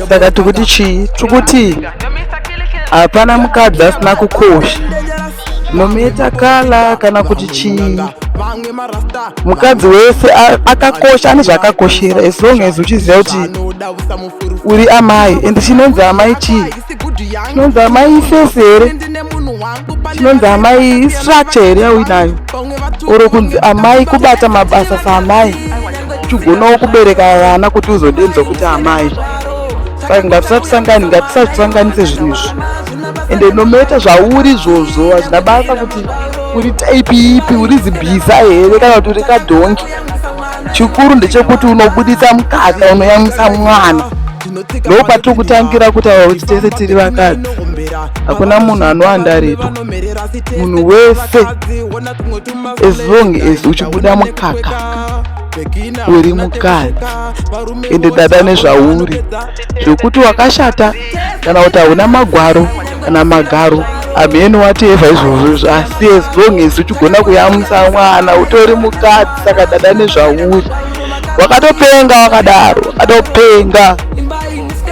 Saka tikuti chii? Tikuti hapana mukadzi asina kukosha, no matter colour kana kuti chii. Mukadzi wese akakosha, ane zvaakakoshera, as long as uchiziva kuti uri amai. And chinonzi amai chii? Chinonzi amai iface here? Chinonzi amai istructure here yauinayo? Or kunzi amai kubata mabasa saamai, uchigonawo kubereka vana kuti uzodenzwa kuti amai? Saka ngatisasangani, ngatisasanganise zvinhu izvi. Ende no matter zvauri izvozvo, hazvina basa kuti uri type ipi, uri zibhiza here kana kuti uri kadhongi. Chikuru ndechekuti unobudisa mukaka unoyamwisa mwana. Ndo patiri kutangira kutaura kuti tese tiri vakadzi, hakuna munhu anoandaretwa. Munhu wese, as long as uchibuda mukaka, uri mukadzi. Ende dada nezvauri, zvekuti wakashata kana kuti hauna magwaro kana magaro, hameno, whatever izvozvo, asi as long as uchigona kuyamwisa mwana, utori mukadzi. Saka dada nezvauri, wakatopenga wakadaro, wakatopenga.